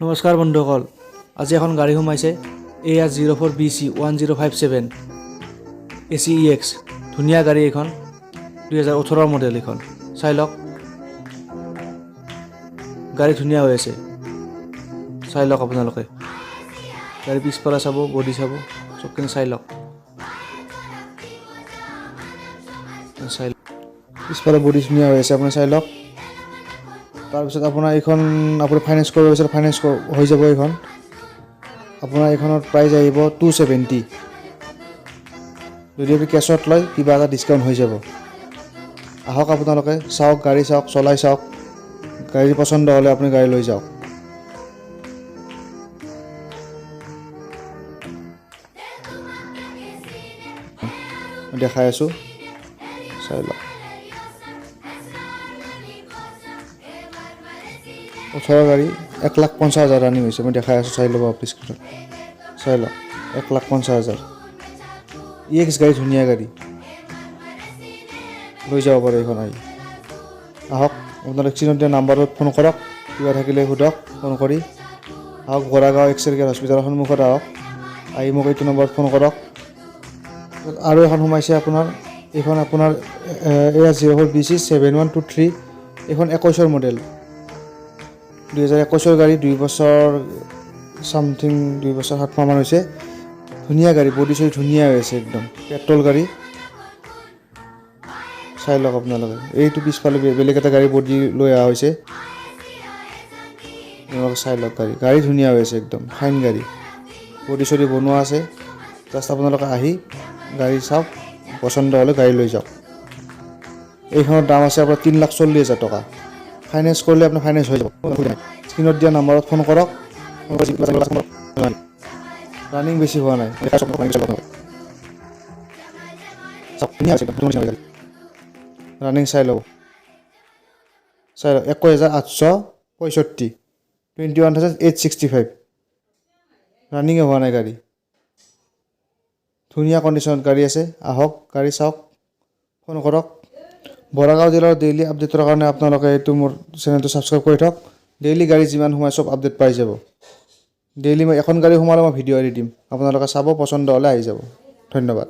নমস্কাৰ বন্ধুসকল, আজি এখন গাড়ী সোমাইছে, এয়া 04 BC 1057 AC EX। ধুনীয়া গাড়ী এইখন। 2018ৰ মডেল এইখন। চাই লওক, গাড়ী ধুনীয়া হৈ আছে। চাই লওক আপোনালোকে গাড়ী, পিছফালে চাব, বডি চাব, চবখিনি চাই লওক। চাই লওক, পিছফালে বডি ধুনীয়া হৈ আছে, আপুনি চাই লওক। তাৰপিছত আপোনাৰ এইখন আপুনি ফাইনেন্স কৰিব বিচাৰে, ফাইনেন্স হৈ যাব এইখন। আপোনাৰ এইখনৰ প্ৰাইচ আহিব 270। যদি আপুনি কেছত লয়, কিবা এটা ডিছকাউণ্ট হৈ যাব। আহক আপোনালোকে, চাওক, গাড়ী চাওক, চলাই চাওক। গাড়ী পচন্দ হ'লে আপুনি গাড়ী লৈ যাওক। দেখাই আছোঁ, চাই লওক। 18 গাড়ী, 1,50,000 ৰানিং হৈছে। মই দেখাই আছোঁ, চাই ল'ব আপুনি স্ক্ৰীণত। চাই লওক, 1,50,000। EX গাড়ী, ধুনীয়া গাড়ী, লৈ যাব পাৰে এইখন আহি। আহক আপোনালোক, স্ক্ৰীণত দিয়া নাম্বাৰত ফোন কৰক, কিবা থাকিলে সোধক ফোন কৰি। আহক, বৰাগাঁও এক্সেল কেয়াৰ হস্পিটেলৰ সন্মুখত আহক। আহি মোক এইটো নম্বৰত ফোন কৰক। আৰু এখন সোমাইছে আপোনাৰ, এইখন আপোনাৰ এয়া 04 BC 7123। এইখন 21ৰ মডেল, 2021ৰ গাড়ী, 2 বছৰ চামথিং, 2 বছৰ 7 মাহমান হৈছে। ধুনীয়া গাড়ী, বডি চডি ধুনীয়া হৈ আছে একদম। পেট্ৰল গাড়ী, চাই লওক আপোনালোকে। এইটো পিছফালে বেলেগ এটা গাড়ী বডি লৈ অহা হৈছে। আপোনালোকে চাই লওক গাড়ী। গাড়ী ধুনীয়া হৈ আছে একদম, ফাইন গাড়ী, বডি চডি বনোৱা আছে। জাষ্ট আপোনালোকে আহি গাড়ী চাওক, পচন্দ হ'লে গাড়ী লৈ যাওক। এইখনৰ দাম আছে আপোনাৰ 3,40,000 টকা। ফাইনেন্স কৰিলে আপোনাৰ ফাইনেন্স হৈ যাব। স্ক্ৰীণত দিয়া নাম্বাৰত ফোন কৰক। ৰানিং বেছি হোৱা নাই। ধুনীয়া আছে, ৰানিং চাই ল'ব। চাই লওক, 21,865, 21,865। ৰানিঙে হোৱা নাই গাড়ী। ধুনীয়া কণ্ডিশ্যনত গাড়ী আছে। আহক, গাড়ী চাওক, ফোন কৰক। বৰাগাঁও জিলাৰ ডেইলি আপডেটৰ কাৰণে আপোনালোকে এইটো মোৰ চেনেলটো ছাবস্ক্ৰাইব কৰি থওক। ডেইলি গাড়ী যিমান সোমাই চব আপডেট পাই যাব। ডেইলি মই এখন গাড়ী সোমালে মই ভিডিঅ' এৰি দিম, আপোনালোকে চাব, পচন্দ হ'লে আহি যাব। ধন্যবাদ।